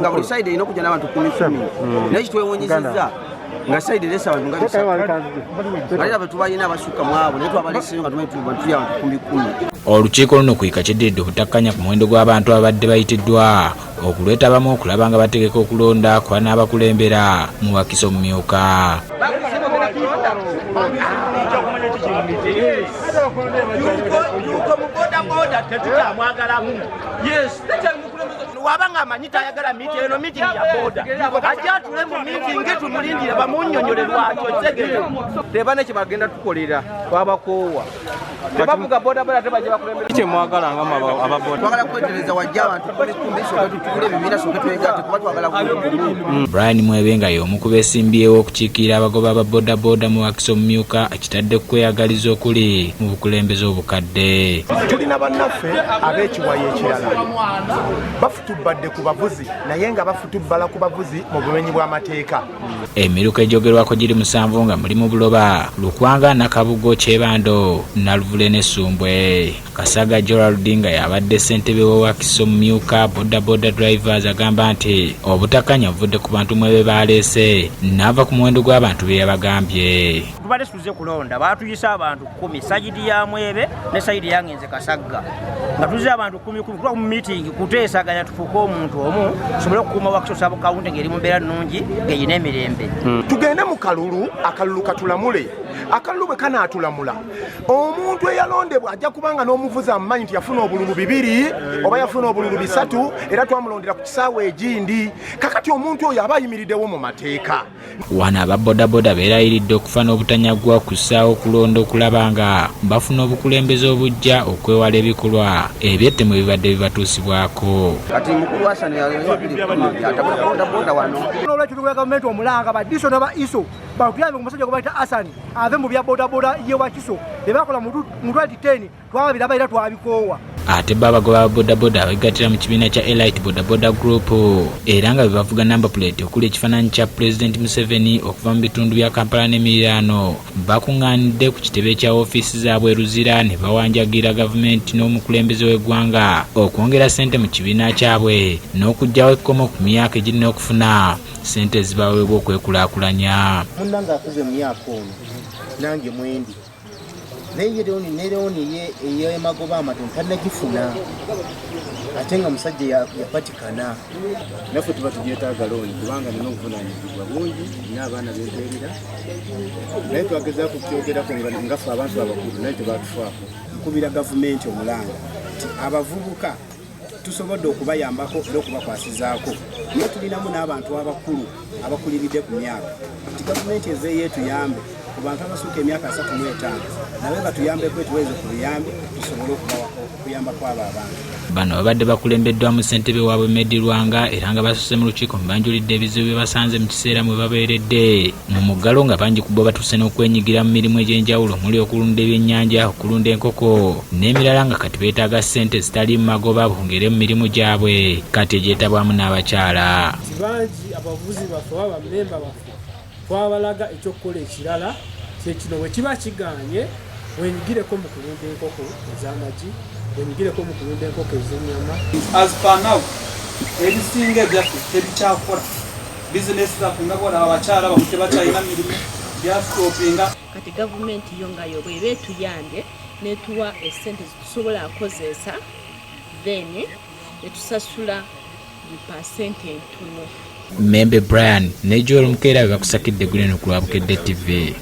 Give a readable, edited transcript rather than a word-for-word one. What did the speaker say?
Nga buli side erina okujja n'abantu 10 10, naye kitwewunyizizza nga side eresa abantu nga 300, nga era betubalina abasukka mu abo, naye twabaleseyo nga tumanyi tuli abantu 10 10. Olukiiko luno kuyika kiddiridde obutakkanya ku muwendo gw'abantu ababadde bayitiddwa okulwetabamu okulaba nga bategeka okulonda kwa n'abakulembera mu Wakiso Mumyuka. Yuko mu bodaboda tetukyamwagalamu. Waba nga amanyi tayagala meeting eno, meeting ya boda, ajja atule mu meeting, tumulindire bamunnyonnyole lwaki okitegere. Tebana kye bagenda tukolera, twabakoowa, tebavuga bodaboda, tebajja bakulembera. Kyemwagala nga ababoda? Twagala kwetereza, wajja abantu 10 10, soke tutuule ebibiina, soke twegatte, kuba twagala bulungi. Brian Mwebe nga y'omu ku beesimbyewo okukiikirira abagoba ba bodaboda mu Wakiso Mumyuka, akitadde ku kweyagaliza okuli mu bukulembeze obukadde. Tulina bannaffe ab'ekiwayo ekirala bafutubbadde ku bavuzi, naye nga bafutubbala ku bavuzi mu bumenyi bw'amateeka. Emiruka egyogerwako giri musanvu, nga mulimu Buloba, Lukwanga, Nakabugo, Kyebando, Naluvule ne Ssumbwe. Kasaga Gerald nga yabadde ssentebe wa Wakiso Mumyuka bodaboda drivers agamba nti obutakkanya buvudde ku bantu Mwebe baleese n'ava ku muwendo gw'abantu be yabagambye. Tubadde tuze kulonda, batuyise abantu 10, side ya Mwebe ne side yange nze Kasagga, nga tuze abantu 10 10 kuba mu meeting kuteesaganya tufuuke omuntu omu, tusobole okukuuma Wakiso Sub County ng'eri mu mbeera nnungi, ng'erina emirembe. Tugende mu kalulu, akalulu katulamule. Akalulu bwe kanaatulamula, omuntu eyalondebwa ajja kubanga n'omuvuzi amumanyi nti yafuna obululu bibiri oba yafuna obululu bisatu, era twamulondera ku kisaawe egindi. Kakati omuntu oyo aba ayimiriddewo mu mateeka. Wano aba bodaboda beerayiridde okufa n'obutanyagwa okussaawo okulonda okulaba nga bafuna obukulembeze obujja, okwewala ebikolwa ebyettemu ebibadde bibatuusibwako. Kati mukulu Hasani atabula bodaboda wano. Olwekyo tukuba gavumenti omulanga, ba DISO n'aba ISO batuyambe ku musajja gwe bayita Asani, ave mu bya bodaboda ye Wakiso. Bye bakola mu 2010 twabiraba era twabikoowa. Ate bo abagoba ba bodaboda abegattira mu kibiina kya Elite Bodaboda Group, era nga be bavuga number plate okuli ekifaananyi kya Pulezidenti Museveni, okuva mu bitundu bya Kampala n'emiriraano, bakuŋŋaanidde ku kitebe kya ofiisi zaabwe Luzira ne bawanjagira gavumenti n'omukulembeze w'eggwanga okwongera ssente mu kibiina kyabwe n'okuggyawo ekkomo ku myaka egirina okufuna ssente ezibaweebwa okwekulaakulanya. Munnange akuze mu myaka ono, nange mwendi, naye ye loan ne loan ye ey'emagoba amatono tannagifuna, ate nga musajja yapatikana. Naffe tuba tugyetaaga loan, kubanga nina obuvunanyizibwa bungi, nina abaana bempeerera, naye twagezaako kukyogerako nga ffe abantu abakulu, naye tebatufaako. Nkubira gavumenti omulanga nti abavubuka tusobodde okubayambako era okubakwasizaako, naye tulinamu n'abantu abakulu abakuliridde ku myaka, nti gavumenti eveeyo etuyambe ku bantu abasukka emyaka 35, nabe batuyambeko, etuweeze ku buyambi tusobole okuyambako abo abantu. Bano babadde bakulembeddwamu ssentebe waabwe Medi Lwanga, era nga basoose mu lukiiko mubanjulidde ebizibu bye basanze mu kiseera mwe babeeredde mu muggalo, nga bangi ku bo batuuse n'okwenyigira mu mirimu egy'enjawulo omuli okulunda ebyennyanja, okulunda enkoko n'emirala, nga kati beetaaga ssente ezitaliimu magoba bongere mu mirimu gyabwe kati egyetabwamu n'abakyala. Nti bangi abavuzi baffe oba bamemba baffe twabalaga ekyokukola ekirala kyekino, bwe kiba kiganye wenyigireko mu kulunda enkoko ez'amagi, wenyigireko mu kulunda enkoko ez'ennyama. As per now, ebisinga ebyaffe tebikyakola bizinesi zaffe, nga bolaba abakyala bamwe tebakyalina mirimu, byastopinga. Kati gavumenti yo nga yo bweba etuyambye netuwa esente zetusobola akozesa, then netusasula mu pasente entono. Membe Brian ne Joel Mukeera be bakusakidde guleno ku lwa Bukedde TV.